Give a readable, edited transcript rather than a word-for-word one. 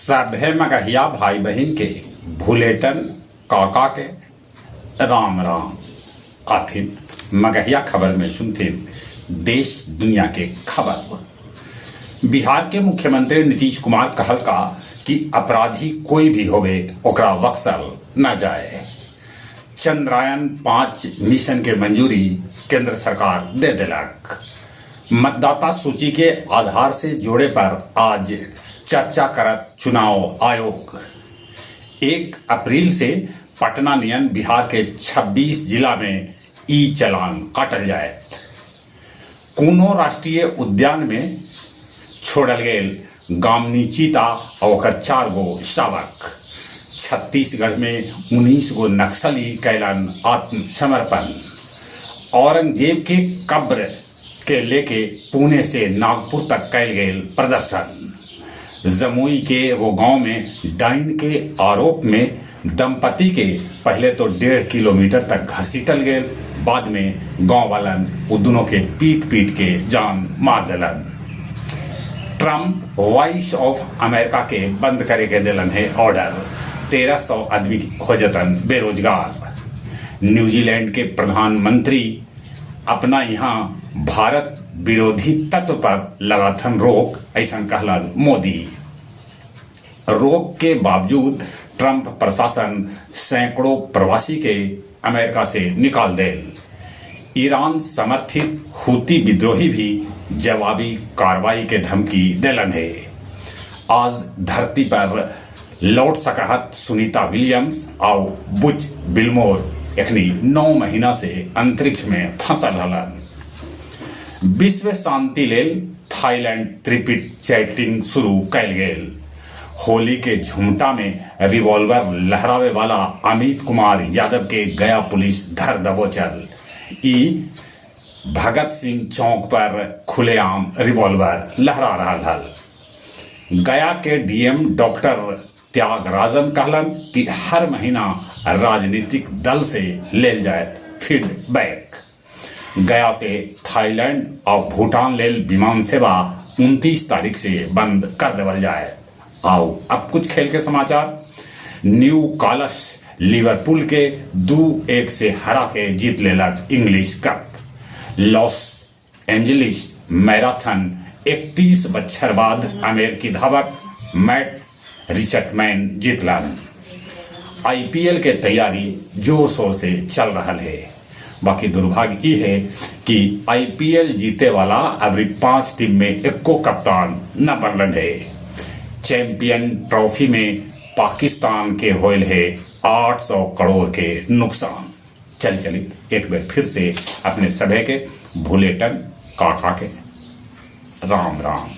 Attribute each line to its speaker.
Speaker 1: सभे मगहिया भाई बहिन के भुलेटन काका के राम राम। आथिन मगहिया खबर में सुनथिन देश दुनिया के खबर। बिहार के मुख्यमंत्री नीतीश कुमार कहलका कि अपराधी कोई भी होवे ओकरा बख्शल न जाए। चंद्रयान 5 मिशन के मंजूरी केंद्र सरकार दे देलक। मतदाता सूची के आधार से जोड़े पर आज चर्चा करत चुनाव आयोग। 1 अप्रैल से पटना नियन बिहार के 26 जिला में ई चालान काटल जायत। कूनो राष्ट्रीय उद्यान में छोड़ल गेल गामनी चीता और ओकर 4 गो शावक। छत्तीसगढ़ में 19 गो नक्सली कैलन आत्मसमर्पण। औरंगजेब के कब्र के लेके पुणे से नागपुर तक कैल गेल प्रदर्शन। जमुई के एगो गांव में डाइन के आरोप में दंपति के पहले तो 1.5 किलोमीटर तक घसीटल गेल, बाद में गांव वालन वो दोनों के पीट पीट के जान मार दिलन। ट्रंप वॉइस ऑफ अमेरिका के बंद करे के दिलन है ऑर्डर। 1300 आदमी हो जतन बेरोजगार। न्यूजीलैंड के प्रधानमंत्री अपना यहाँ भारत विरोधी तत्व पर लगाथन रोक, ऐसा कहलन मोदी। रोक के बावजूद ट्रंप प्रशासन सैकड़ों प्रवासी के अमेरिका से निकाल देल। ईरान समर्थित हूती विद्रोही भी जवाबी कार्रवाई के धमकी देलन है। आज धरती पर लौट सकहत सुनीता विलियम्स और बुच विल्मोर एखनी 9 महीना से अंतरिक्ष में फंसल हलन। विश्व शांति लेल थाईलैंड त्रिपिट चैटिंग शुरू कैल गेल। होली के झुमटा में रिवॉल्वर लहरावे वाला अमित कुमार यादव के गया पुलिस धर दबोचल। ई भगत सिंह चौक पर खुलेआम रिवॉल्वर लहरा रहा हल। गया के डीएम डॉक्टर त्यागराजन कहलन कि हर महीना राजनीतिक दल से लेल जाए फीडबैक। गया से थाईलैंड और भूटान लेल विमान सेवा 29 तारीख से बंद कर देवल जाए। आओ अब कुछ खेल के समाचार। न्यू कालस लिवरपूल के 2-1 से हरा के जीत लेलक English cup. Los Angeles marathon 31 बच्छर बाद अमेरिकी धावक मैट रिचर्डमैन जीतलन। आईपीएल के तैयारी जोर शोर से चल रहा है। बाकी दुर्भाग्य ये है कि आईपीएल जीते वाला अभी 5 टीम में एको कप्तान न बनलन है। चैंपियन ट्रॉफी में पाकिस्तान के होयल है 800 करोड़ के नुकसान। चल चली एक बार फिर से अपने सभे के भुलेटन काका के राम राम।